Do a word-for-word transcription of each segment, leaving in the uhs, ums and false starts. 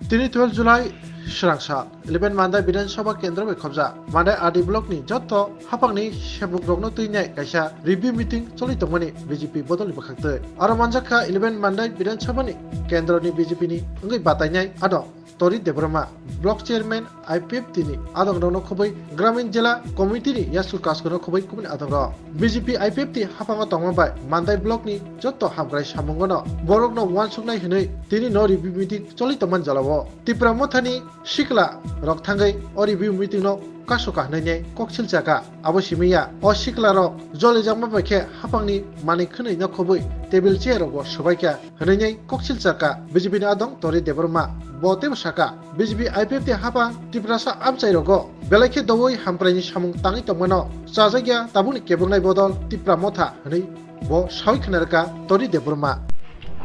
Tini twelve July, srangsa eleven Mandai Bidhan Sabha Kendro bai khobja Mandai R D block ni jotto haphangni sebukrokno twinai kaisa review meeting choli tongmani B J P bodolni bwkhaktwi. Aro manjakha eleven Mandai Bidhan Sabha ni kendroni B J P ni wngwi batainai adong Tori Debbarma, block chairman I P F T ni adongrokno khobwi Gramin Jila Committee ni Yasur Kaskano khobwi kubuni adongrok. B J P I P F T haphango tongma bai Mandai block ni jotto hamkrai samungono borokno uansuknai hwnwi tini no review meeting choli tongmani jalao. Tipra Mothani sikla rok thangwi o review meeting no kasoka hwnwi koksil chaka. Abo simi ya, o sikla rok jolijakma bai khe haphangni manwi khwnwi no khobwi table chair rogo swbaikha hwnwi koksil chaka B J P ni adong Tori Debbarma. Bo teibo saka, B J P I P F T haphang Tiprasa amchai rogo belai khe doui hampraini samung tangwi tongmano chajakya tabukni keboknai bodol Tipra Motha hwnwi bo sawi khwnarwkha Tori Debbarma.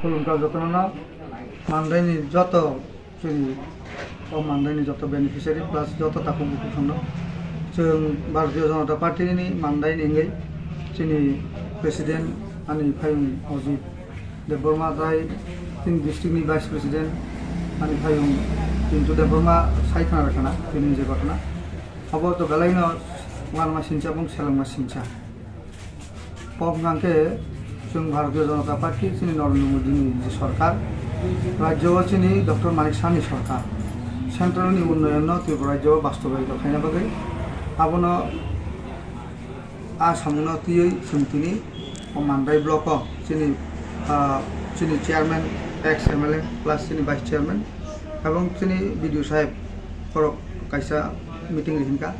Khulumkha jotono, Mandaini joto chini o Mandaini joto beneficiary plus joto takhuk bukhuk songno chwng Bharatiya Janata Party ni Mandaini wngwi chini president ani phayung Ajit Debbarma tai chini district ni vice president ani phayung Pintu Debbarma sai khna rwkhana chini je ghotona abo to belai no wanma sincha bung selengma sincha. Kok hwnkhe chwng Bharatiya Janata Party chini Narendra Modi ni je sorkar, rajyo o chini Doctor Manik Saha ni sorkar, central ni unnoyon no Tripura rajyo o bastobaito khaina bagwi abono a samung no twiwi chwng tini o Mandai block o chini, ah, chini chairman, ex M L A plus chini vice chairman ebong chini B D O saheb borok kaisa meeting ri hinkha.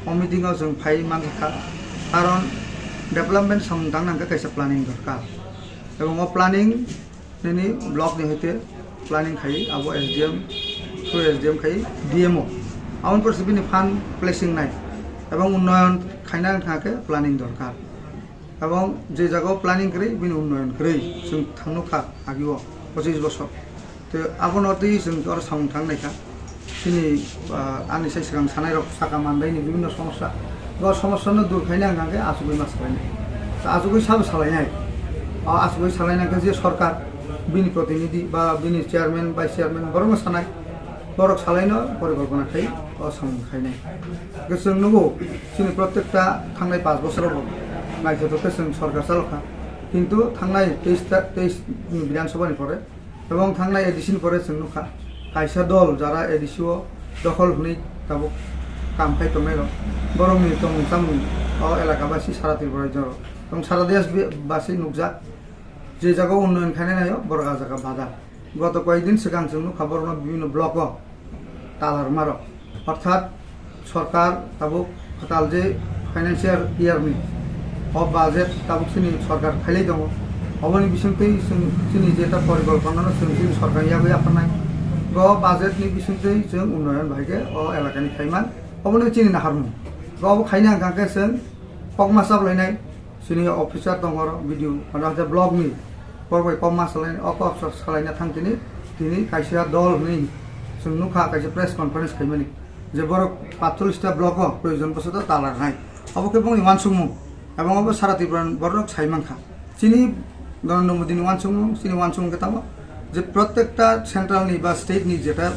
O meeting o chwng phai mankha, karon development samung tang nangkha kaisa planning dorkar. Ebong o planning nini block ni hoite planning khai abo S D M, through S D M khai D M o. Aboni pore se bini fund placing nai. Ebong unnoyon khaina wngkha khe planning dorkar. Ebong je jagao planning kwrwi bini unnoyon kwrwi chwng thang nukha agio pochis bosor. Tei abono twi chwng oro samung thang naikha. Chini, ah, ani sai swkang sanai rok saka Mandai ni bibhinno somosya. Bo somosya no dur khaina hwnkha khe achugwi ma salainai. Ta achugwi sabo salainai. O achugwi salainai khe je sorkar bini protinidhi ba bini chairman, vice chairman borokno sanai. Borok salaino porikolpona khai o samung khainai. Khe chwng nugo chini protekta thangnai panch bosorobo naithotok khe chwng sorkar chalokha. Kintu thangnai teis ta, teis ni Bidhan Sabha ni pore Ebong thangnai A D C ni pore chwng nukha, kaisa dol jara A D C o dokhol hwnwi tabuk kam khai tongnairok, borokni tongmung chamung o elaka basi sara Tripura rajyo ebong sara desh bi-, basi nukjak. Je jaga unnoyon khainai naio, borok a jaga bada. Goto koyekdin swkang chwng nukha borokno bibhinno block o tala rwmarok. Orthat sorkar tabuk kwtal je financial year ni o budget tabuk chini sorkar khailai tongo. Oboni bisingtwi chwng chini jeta porikolpona no chwng chini sorkar yagwi yapharnai. Go budget ni bisingtwi chwng unnoyon bai khe o elaka ni khaiman. Obono chini naharmung. Go obo khaina hwnkha khe chwng kokma chaplainai. Chini officer tongo oro, B D O, mane hakhe block ni, borok bai kokma salai, o kok sa-, salaina thang tini, tini kaisa dol hwnwi chwng nukha, kaisa press conference khaimani, je borok patchollish ta block o proyojon bwswk ta tala rwnai. Obo khe bongni uansukmung, ebong obo sara Tripura ni borok sai mankha. Chini Narendra Modi ni uansukmung, chini uansukmung khe tamo, je protekta central ni ba state ni jeta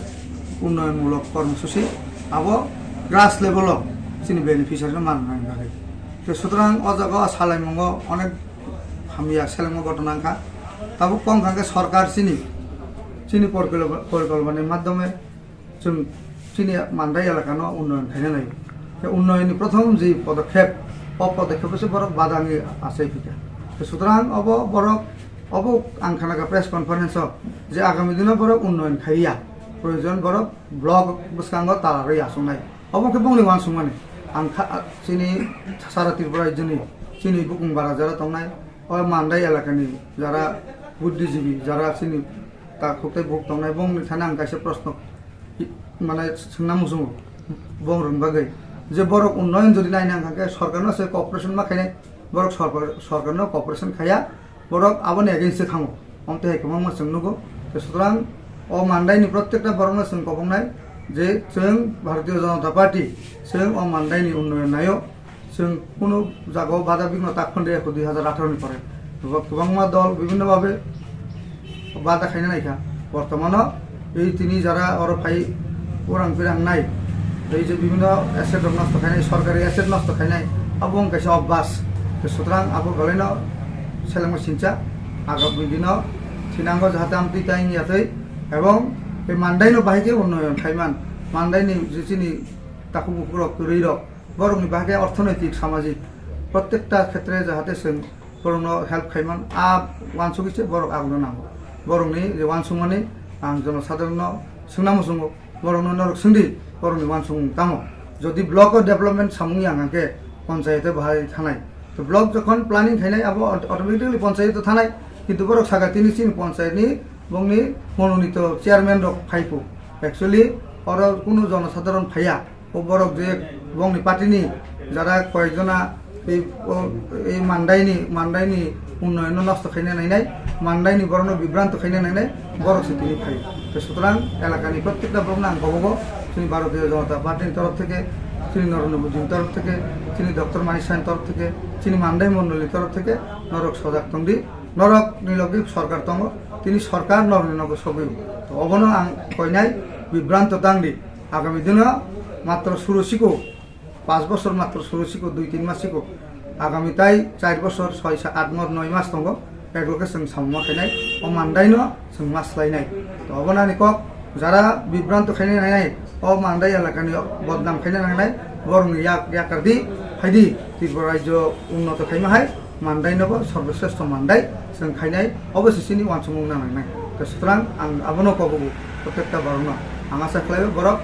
unnoyon mulok kormosuchi abo grass level o chini beneficiary no manna bagwi. Te sutrang o jaga o salaimungo onek hamya selengma ghotona wngkha. Tabuk kok wngkha khe sorkar chini, chini porikol-, porikolpona ni madhyome chwng chini Mandai elakano unnoyon khaina nai. Tei unnoyonni prothom je podokhep, o podokhep se borok badangwi achai phikha. Tei sutrang obo borok, obo ang khanakha press conference o je agami dino borok unnoyon khaiya, proyojon borok block bwskango tala rwi achuknai. Obo khe bongni uansukmani. Ang kha, chini sara Tripura rajyoni chini bukung bara jara tongnai, o Mandai elakani jara buddhijibi, jara chini takhuk tei buk tongnai, bongni thani ang kaisa proshno mane swngna muchungo bong rwng bagwi, je borok unnoyon jodi naina hwnkha khe sorkarno se cooperation ma khainai, borok sorkar, sorkarno cooperation khaiya, borok aboni against o thango. Omtwi hai kwbangma chwng nugo. Tei sutrang o Mandaini protekta borokno chwng kobongnai je chwng Bharatiya Janata Party, chwng o Mandaini unnoyon naio. Chwng kunu jagao bada bigno tak phande ekho dui hazar atharo ni pore. Bo kwbangma dol bibhinno bhabe bada khaina naikha. Bortomano Tei tini jara oro phai urang pirang nai, tei je bibhinno asset rok nosto khainai, sorkari asset nosto khainai, abo wng kaisa obvas. Tei sutrang abo belaino selengma singcha, agami dino thinango jahate amtwi tai wngya tei, ebong tei Mandaino bahai khe unnoyon khaiman, Mandaini je chini takhuk bukhuk rok, kwrwi rok, borokni bahai khe orthonoitik, samajik, prottekta khetre jahate chwng borokno help khaiman, a uansugwi se borok agono nango. Borokni je uansukmani ang jonosadharonno swngna muchungo, borokno norok swngdi, borokni uansukmung tamo. Jodi block o development samung yang hwnkhe ponchayat o bahai thanai. To block jokhon planning khainai, abo aut-, automatically ponchayat o thanai. Kintu borok saka tini chini ponchayat ni bongni mononito chairman rok phaipu. Actually, oro kunu jonosadharon phaiya. O borok je bongni party ni jara koyekjona ei, o, ei Mandaini, Mandaini unnoyonno nosto khaina nainai, Mandaini borokno bibranto khaina nainai, borok se tini phai. Te sutrang elakani prottekta borokno ang kobogo chini Bharatiya Janata Party ni torof theke, chini Narendra Modi ni torof theke, chini Doctor Manik Saha ni torof theke, chini Mandai mondoli ni torof theke norok sojak tongdi, norok ni logi sorkar tongo, tini sorkar norok ni nogo sogwi. To obono ang koinai bibranto tangdi. Agami dino matro suru siko, pas bosor matro suru siko, dui tin mas siko. Agami tai char bosor, soi sa at mas, noi mas tongo. Ekloke chwng samung ma khainai, o Mandaino chwng ma swlainai. To obo nani kok, jara bibranto khainai nainai, o Mandai elakani bodnam khainai nainai, borokni yak, yakardi, phaidi, Tripura rajyo unnoto khaima hai, Mandainobo sorboshreshto Mandai chwng khainai, obo se chini uansukmung nangnai. To sutrang ang abono kobogo, prottekta borokno. Ang asa khlaiwi borok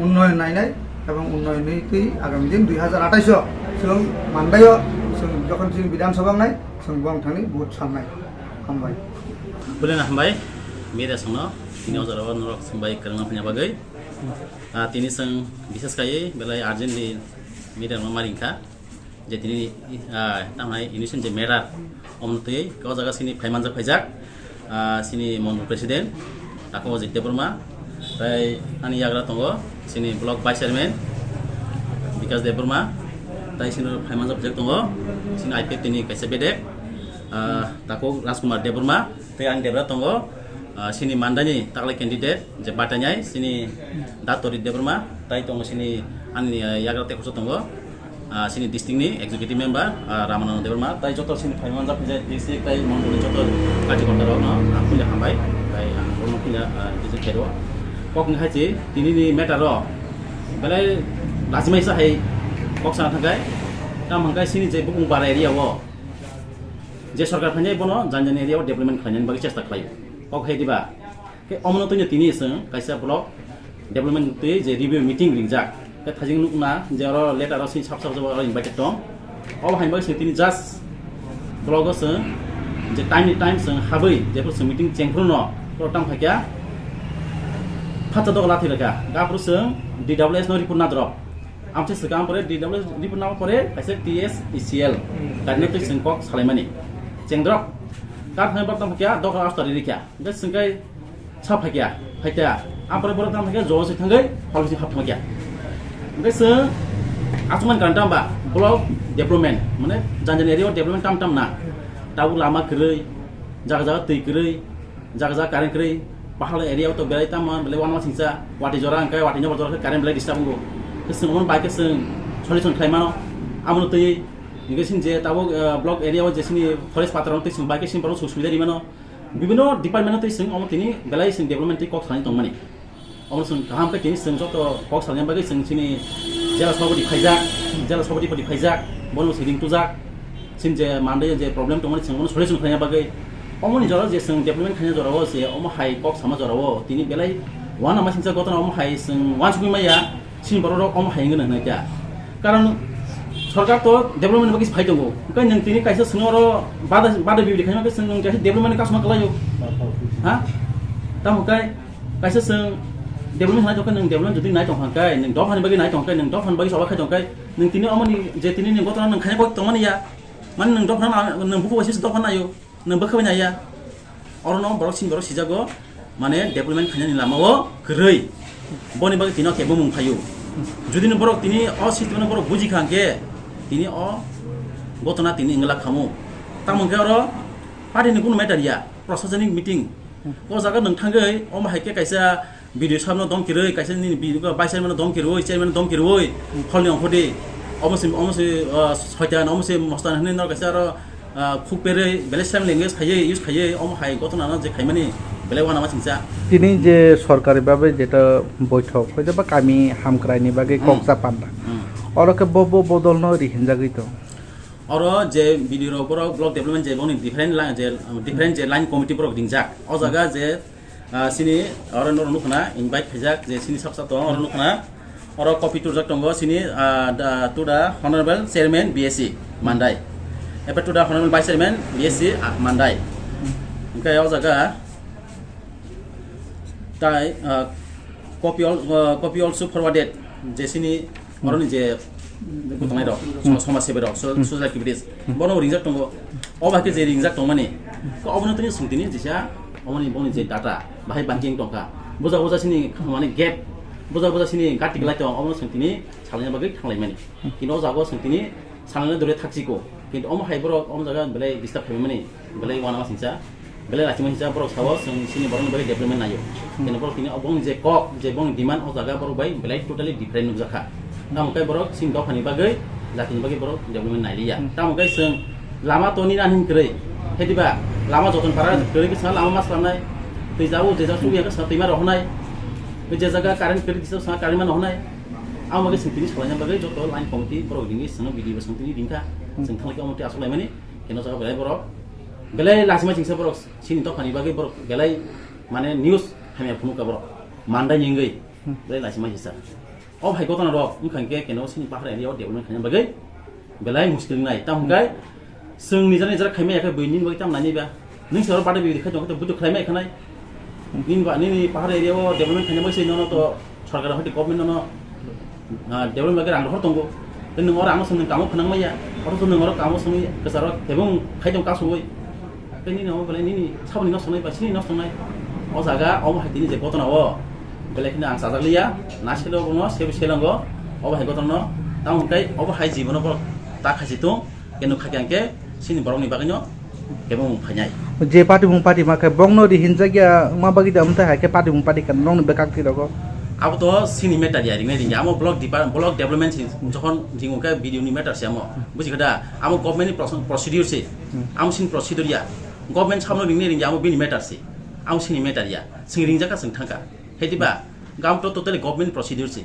unnoyon nainai, ebong unnoyonni twi agami din dui hazar atais o chwng Mandaio, chwng jokhon chini Bidhan Sabha wngnai, chwng bong thangni vote sannai. Hambai. Belai no hambai, media songno, tini o jora o norok chwng bai kwrwngna phaiya bagwi. Ah, tini chwng bises kaiwi belai urgently media no maring kha. Je tini, ah, tamo hai initial je matter, omo twi o jaga sini phaimanjak phaijak, ah, sini Mondol President, Takhuk Ajit Debbarma, tai ani yagra tongo sini Block Vice Chairman Bikash Debbarma, tai sini phaimanjak phaijak tongo sini I P F T ni kaisa bedek, ah, Takhuk Rajkumar Debbarma, tai ani debra tongo, ah, sini Mandaini taklai candidate je batainai sini Datori Debbarma, tai tongo sini ani, ah, yagra tei khoroksa tongo. Ah, sini district ni executive member, ah, Ramananda Debbarma, tai joto sini phaimanjak je district tai mondol ni joto karyakarta rokno ang puila hambai, tai ang borokno puila, ah, visit khaio. Kok wngkha je tini ni matter o belai lachimai sa hai kok sana thangkai, tamo hwnkhe sini je Bukung Bara area o je sorkar phainai bono jani jani area o development khlainani bagwi chesta khlaio. Kok hai diba? Khe omono tini tini chwng kaisa block development twi je review meeting ringjak. Khe thajing nukna je oro letter o sini sab sab jabo oro invited tong. Obo hai bagwi chwng tini just block o chwng je time ni time chwng habwi jephuru chwng meeting chengphuru no oro tang phaikya phatsa doga lathi rwkha. Gaphuru chwng D W S no report nadrop. Amtwi swkang pore D W S report nama pore kaisa T S E C L. Hmm. Karne twi chwng kok salaimani. Chengdrop. Kar thangwi bak tang phaikya doga asta ririkya. Hingke chwngkai sa phaikya, phaikya. Ampore borok tamo khe jobo se thangwi hol bising hap thangkya. Hingke chwng aswkmani karon tamo ba block development, mane jani jani area o development tam tam na. Tabuk lama kwrwi, jaga jaga twi kwrwi, jaga jaga current kwrwi, pahal area o to belai tamo belai wanama singcha, wati jora hingke wati nokbar jora khe current belai disturb wngo. Khe chwng omo bai khe chwng solution khlai mano, amono twi hingke sini je tabuk, eh, block area o je sini forest patron twi chwng bai khe sini borok suk subida ri mano. Bibhinno department-o twi chwng omo tini belai chwng development twi kok salani tongmani. Omo chwng kaham khe tini chwng joto kok salani bagwi chwng chini jela sabhapati phaijak, jela sabhapati pati phaijak, bono chwng ring tujak. Chini je Mandai je problem tongmani chwng bono solution khlaina bagwi. Omoni jora je chwng development khaina jorao je omo hai kok sama jorao tini belai uanama singcha gotona omo hai chwng uansugwi maya. Chini borok rok omo hai wngwi nang nai kha. Karon sorkar to development ni bagwi phai tongo. Hwnkhe nwng tini kaisa swngno oro bada, bada bibidi khaima khe swng nwng kaisa development ni kasuma kwlaio. Ha? Tamo kai kaisa swng development khlai tongkhe nwng development jodi nai tongkha khe nwng dophani bagwi nai tongkhe nwng dophani bagwi soba khai tongkhe nwng tini omo ni je tini ni gotona nwng khaina bagwi tongmani ya. Mani nwng dophano nwng buku bai sisi dophano naio. Nwng bwkha bai naiya, orono borok chini borok sijago, mane development khainani lama o kwrwi, boni bagwi tino kebo mung phaio. Judi no borok tini o system no borok buji kha hwnkhe, tini o gotona tini wngla khamu. Tamo hwnkhe oro party ni kunu matter ya, prosasonik meeting, O jaga nwng thangwi omo hai khe kaisa B D O sahab no dom kirwi, kaisa nini B D O vice chairman no dom kirwi, chairman no dom kirwi, pholni ongkhordi. Omo se, omo se, ah, soitan, omo se mostan hinwi no kaisa aro, ah, khuk perwi belai slang language khaiwi, use khaiwi, omo hai gotona no je khaimani belai uanama singcha. Tini je sorkari babe jeta boithok, hoite ba kami hamkrai ni bagwi Hmm. kok cha panda. Hmm. Oro khe bo, bo bodol no ri hinjagwi tong. Oro je B D O rok borok block development je boni different line, je different je line committee borok ringjak. O jaga je, ah, sini oro norok nukna invite khaijak je sini sab sab tongo oro nukna. Oro copy turjak tongo sini, ah, da, to the honorable chairman B S C Mandai. Epa to the honorable vice chairman B S C, ah, Mandai. Hingke o jaga tai, ah, copy al-, ah, copy also forwarded je sini oroni je kutunai rok, so-, somaj sebi rok, so-, social activities. Bono ringjak tongo. O bahai khe je ringjak tongmani. Ko obono tini swng tini jesa omoni boni je data bahai banking tongkha. Buja buja sini mane gap, buja buja sini gati glai tong obono swng tini salai bagwi thanglai mani. Kino o jago swng tini salai dore thaksiko. Kintu omo hai borok omo jaga belai disturb khaimani, belai uanama singcha, belai lachima singcha borok sao chwng chini borokni bagwi development naio. Kintu borok tini obongni je kok, je bongni demand o jaga borok bai belai totally different nukjakha. Tamo khe borok chini dophani bagwi, jatini bagwi borok development nailiya. Tamo khe chwng lama to nini ani kwrwi, hediba lama joton para kwrwi kisa lama ma slamnai, twi jabo je jaga chukya kisa twima rohonai, je jaga current kwrwi kisa sa current ma nohonai. Ang bagwi swng tini salaina bagwi joto line committee borok ringwi swngno video bo swng tini ringkha. Swng thanglai khe omo twi aswk laimani, keno jaga belai borok belai lachima singsa borok sini dophani bagwi borok belai mane news hamya phunukha borok mandai ningwi belai lachima singsa. O hai gotona rok wngkha khe keno sini pahar area o development khaina bagwi belai muskil wngnai. Tamo hwnkhe chwng nijak nijak khaimaya khe bui nini bagwi tamo nainai ba? Nwng se oro bade bui khai tong khe buitu khlaimai khanai. Nini ba, nini pahar area o development khaina bagwi se nono to sorkar hoti government nono, ah, development bagwi rang rohor tongo. Tei nwng oro ano swngni kamo phwnang maya. Oro to nwng oro kamo swngwi kwcharo kebeng khai tong kasugwi. Tei nini omo belai nini saboni nok songnai ba sini nok songnai. O jaga omo hai tini je gotona o belai kheno ang chajak liya. Na selo bono sebo selango obo hai gotona no. Tamo hwnkhe obo hai jibono borok ta khaisi tong. Keno kha khe ang khe sini borokni bagwino kebeng mung phainai. Je party mung party ma khe bongno ri hinjak ya ma bagwi da amtai hai khe party mung party kan nokni bekak twi rogo. Abo to sini matter ya ringnai ringya. Amo block depar-, block development si jokhon ringo khe B D O ni matter si amo. Buji kha da? Amo government ni proce-, procedure si. Amo sini procedure ya. Government samno ringnai ringya amo bini matter si. Amo sini matter ya. Sing ringjak kha sing thangkha. Hediba gam to totally government procedure si.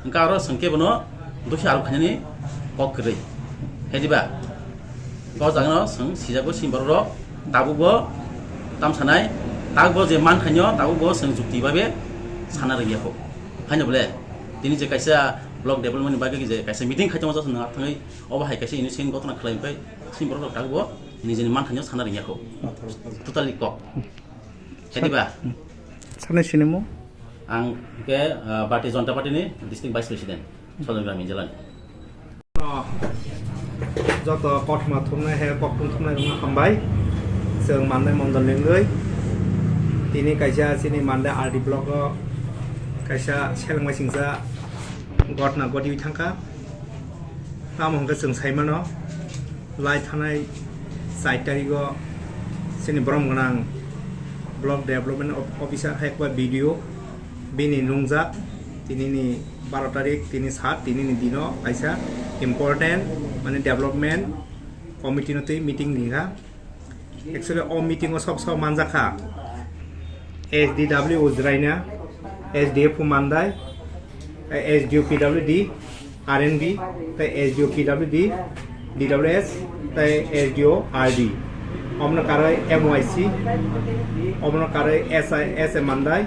Hingke aro chwng khe bono dukhe arok khainani kok kwrwi. Hediba o jagano chwng sijago sini borok rok tabukbo tam sanai, tabukbo je man khainyo tabukbo chwng jukti babe sana rwngya kho. Haino bole tini je kaisa block development ni bagwi je kaisa meeting khai tongo, chwng thangwi obo hai kaisa initiative gotona khlai pai sini borok rok tabukbo nijini man khainyo sana rwngya kho. Totally kok. Hediba? Sakni sinimo? Ang ke, ah, Bharatiya Janata Party ni District Vice President, Sodorgrami jela ni. Joto kothoma thumnai hai kokthum thumnai wngma hambai. Chwng mannai mondol lingwi. Tini kaisa chini mannai R D block o kaisa selengmai singsa gotna godiwi thangkha. Tamo hwnkhe chwng saimano, lai thanai char tarigo chini borom gwnang Block Development Of-, Officer hai khe B D O bini nungjak, tinini baro tarik, tini sat, tinini dino kaisa important, mane, development committee no twi meeting ringkha. Actually, o meeting o sob sob manjakha S D W Ujraina, S D F Mandai, S D O P W D, R N B, tei S D O P W D, D W S, tei S D O R D. Omono karwi M Y C, omono karwi S I S A Mandai,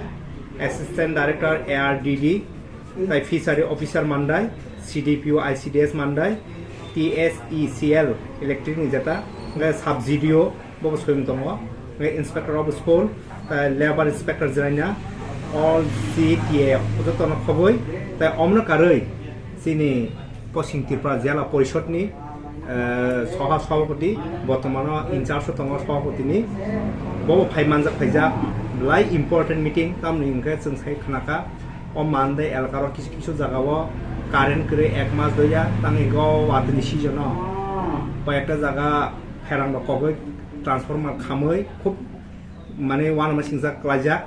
Assistant Director A R D D, tei Fishery Officer Mandai, C D P O I C D S Mandai, T S E C L Electric ni jeta, hingke Sub G D O bo bo soyung tongo, hingke Inspector of School, tei Labour Inspector jwraina, all C T A jotono khoboi, tei omono karwi chini Poschim Tripura Jela Porishod ni, eh, soha sabhapati, bortomano in charge o tongo sabhapati ni, bo bo phai manjak phaijak, belai important meeting, tamni hingke chwng sai khnakha. O Mandai elakaro kisu kisu jagao current kwrwi ek mas doya, tangwi go watwini season o. Koyekta jaga pherang rok kogwi transformer khamwi khub Mane uanama singsa klaijak.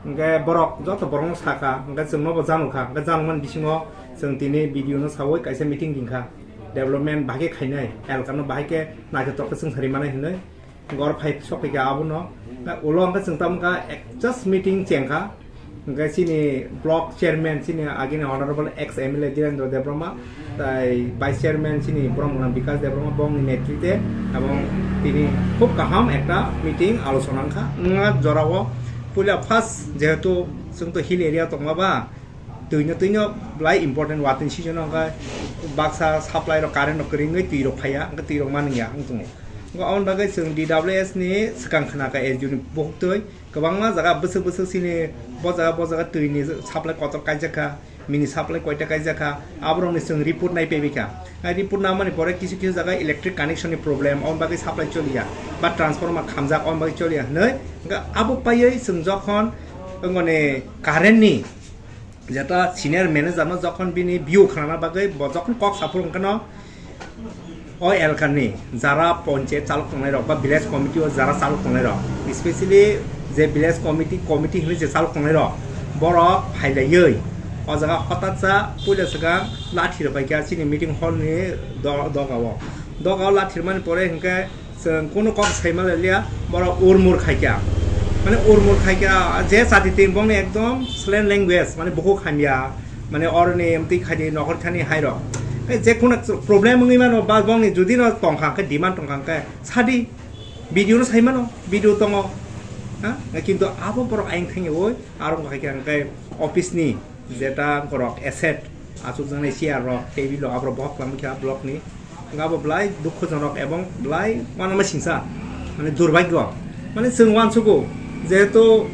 Hingke borok joto borokno sakha, hingke chwngno bo janukha, hingke janukmani bisingo chwng tini B D O no sawi kaisa meeting dingkha. Development bahai khe khainai, elkano bahai khe naithotok khe chwng sari manai hinwi. Hingke oro phai sokphaikha abono. Hingke ulo hingke chwng tamo kha ek-, just meeting chengkha. Hingke chini block chairman, chini agini honorable ex M L A Dhirendra Debbarma, tai vice chairman chini borok mwnam Bikas Debbarma, bongni netrite, ebong tini khub kaham ekta meeting alochona wngkha. Wngkha jorao puila first, jehetu chwng to hill area tongma ba, twino, twino belai important, watwi season o hwnkhe baksa supply rok, current rok kwrwngwi twi rok phaiya, hwnkhe twi rok manliya wng tongo. Hwnkhe aboni bagwi chwng D W S ni swkang khna kha S D O ni bukhuk twi, kwbangma jaga bwswk bwswk chini bo jaga bo jaga twi ni supply kotor kaijak kha, mini supply koita kaijak kha, aborokni chwng report nai paibai kha. Ai report namani pore kisu kisu jaga electric connection ni problem, aboni bagwi supply choliya, ba transformer khamjak, aboni bagwi choliya hinwi. Hwnkhe abo paiwi chwng jokhon wngoni current ni jeta senior manager no jokhon bini view khnana bagwi bo jokhon kok saphuru hwnkhe no o elkani jara ponchayat chalok tongnai rok ba village committee o jara chalok tongnai rok, specially je village committee, committee hinwi je chalok tongnai rok, borok phailaiwi o jaga hotatsa puila swkang lathi rwbaikha chini meeting hall ni do-, doga o. Doga o lathi rwmani pore hwnkhe chwng kunu kok sai manliya, borok urmur khaikha. Mane urmur khaikha, je chati twi bongni ekdom slang language, mane bukhuk hamya, mane oroni mtwi khaidi nokhor thani hairok. Tei je kunu problem wngwi mano, ba bongni judi no tongkha khe, demand tongkha khe, sadi, B D O no sai mano, B D O tongo. Ha? Kintu abo borok ayang thangwi aro wngkha khe, hwnkhe office ni jeta borok asset, achukjaknai chair rok, table rok, aborok bohok khlama khe block ni. Hwnkhe abo belai dukhojonok ebong belai uanama singsa, mane durbhagyo. Mane chwng uansugo, jehetu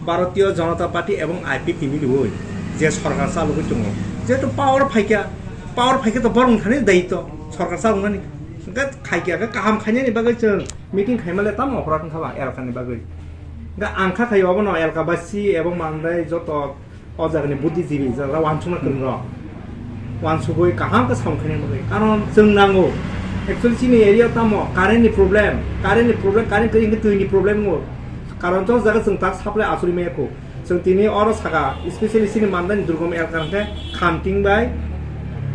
Bharatiya Janata Party ebong I P F T miliwi je sorkar chalogwi tongo, jehetu power phaikha, power phaikha to borok thani daityo sorkar chaloknani. Hwnkhe khaikha khe kaham khainani bagwi chwng meeting khaimale tamo ophrat wngkha ba elkani bagwi. Hwnkhe ang kha khaio abono elkabasi ebong mandai joto o jagani buddhijibi, jara uansukna kwrwng rok uansugwi kaham khe samung khaina bagwi. Karon chwng nango, actually chini area tamo current ni problem, current ni problem, current kwrwi hwnkhe twi ni problem wngo. Karon chwng jaga chwng tak supply achugwi maya kho. Chwng tini oro saka, specially chini mandani durgom elka hwnkhe Khamting bai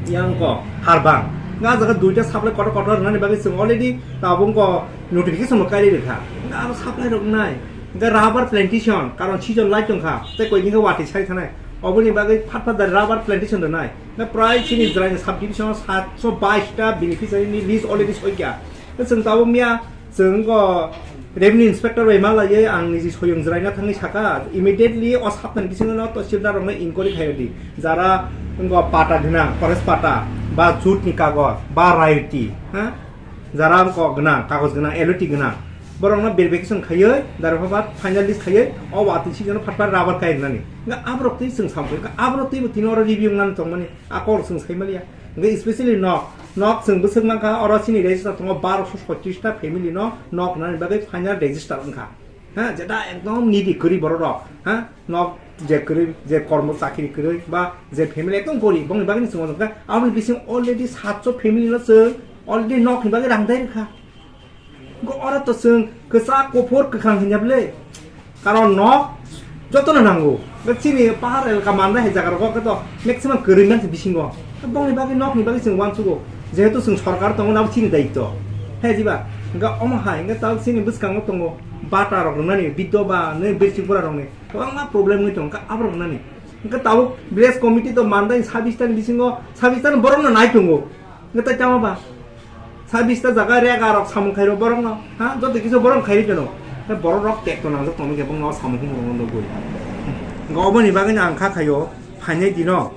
yang ko Harbang. Nga jaga duita supply kotor kotor rwnani bagwi chwng already tabuk ko notification bo kairi rwkha. Nga aro supply rok nai. Hwnkhe rubber plantation, karon season lai tongkha, tei koi din khe watwi sai thanai. Oboni bagwi phat phat da rubber plantation da nai. Hwnkhe prai chini Jwraini subdivision o satsho bais ta beneficiary ni list already soikha. Hwnkhe chwng tabuk miya, chwng wngkho revenue inspector bai malaiwi ang niji soyung Jwraina thangwi sakha, immediately o saptani bisingo no tahsildar rokno inquiry khairodi. Jara wngkho pata gwnang, forest pata, ba jut ni kagoj, ba royalty, ha? Jara wngkho gwnang, kagoj gwnang, L O T gwnang. Borokno verification khaiwi, darphaba final list khaiwi, o watwi season o phat phat rubber kai rwnani. Hwnkhe aborok twi chwng samung kha, aborok twibo tini oro review wngnani tongmani, a kok chwng sai maliya. Hwnkhe specially nok, nok chwng bwswk mankha, oro chini register tongo barosho soitrish ta family no nok rwnani bagwi final register wngkha. Ha, jeta ekdom needy kwrwi borok rok, ha, nok je kwrwi, je kormo chakri kwrwi, ba je family ekdom gorib, bongni bagwi chwng wngkha, aboni bising already satsho family no chwng already nok ni bagwi rang dai rwkha. Go oro to chwng kwchak kuphur kwkhwrang hinya bwle. Karon nok jotono nango. Go chini pahar elka manda hai jaga rogo khe to maximum kwrwi man se bisingo. Bongni bagwi nokni bagwi chwng uansugo. Jehetu chwng sorkar tongo nabo chini daityo. He diba? Hwnkhe omo hai hwnkhe tabuk chini bwskango tongo bata rok rwnani, biddo ba nwi birsi bura rokni kwbangma problem wngwi tongo hwnkhe aborok rwnani. Hwnkhe tabuk village committee to mandai sabis tani bisingo sabis tani borokno nai tongo. Hwnkhe tai tamo ba? Sabis ta jaga rega rok samung khairo borokno, ha? Joto kisa borok khairi keno. Hwnkhe borok rok tek to nangjak tongma khe bongno samung humung rokno nugwi. Hwnkhe oboni bagwino ang kha khaio, phainai dino,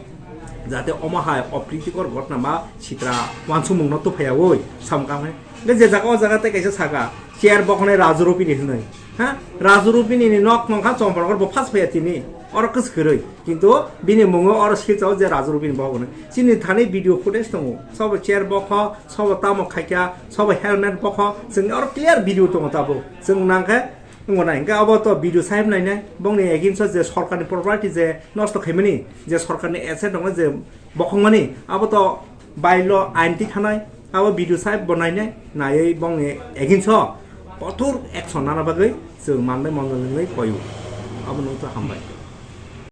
jate omo hai opritikor ghotna ma sitra uansukmung no tuphaiyaui samung kang hai. Hwnkhe je jaga o jaga tei kaisa saka, chair bokhonai Raju Rupini hinwi. Ha? Raju Rupini ni nok nongkha Chomporkor bo first phaiya tini. Oro kwswk kwrwi. Kintu bini mungo oro silchao je Raju Rupini bokhok hinwi. Chini thani video footage tongo. Sobo chair bokho, sobo tamo khaikha, sobo helmet bokho. Chwng oro clear video tongo tabuk. Chwng nangkhe wngo nai. Hwnkhe abo to video sahib nainai. Bongni against o je sorkarni property je nosto khaimani, je sorkarni asset rokno je bokhokmani, abo to bailo ain twi thanai, abo video sahib bo nainai, naiwi bongni against o kothor action nana bagwi Chwng manbai mondol hinwi koyu. Abo nung to hambai.